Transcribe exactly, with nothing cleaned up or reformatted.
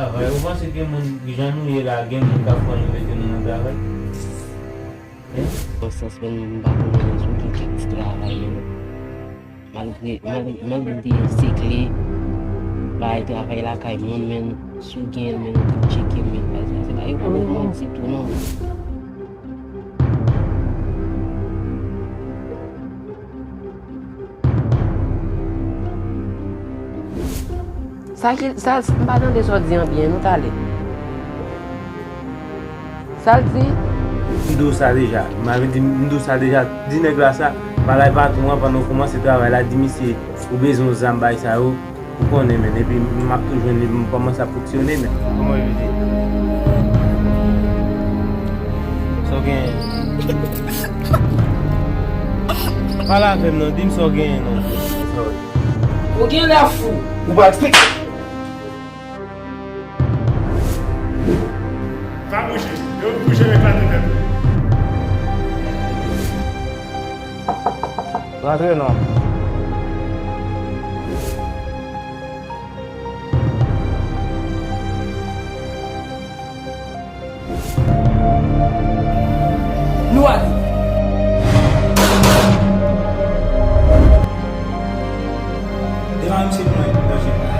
Travay, ou panse ke moun jan nou ye la, gen moun k ap fè nou mete nou nan travay? Hein? Nan sans, men m pa konnen menm si w gen kèk ti travay menm. Malgre, malgre, malgre m te sikle, bay travay lakay moun, men si w gen l, men ou tcheke l, men bay sa, se pa yo pou mwen di tou non. Sa ki, sa, m pa tande sa w di an byen, nou tale. Sa l di? M di w sa deja. M avè di, m di w sa deja. Di nèg la sa, pa lage patwon an pandan w kòmanse travay la, di misye ou bezwen yon zam bay sa yo. Ou konnen, men, epi m ap tou jwenn li, m kòmanse ap fonksyone, men. Kòman yo di? Sa w genyen? Pale avè m non, di m sa w genyen non. Ou gen lè fou. Ou pa eksplike. Pa bouje. Yo bouje, eklate tèt ou. Rantre non. Nou ale. Devan misye mwen, danje.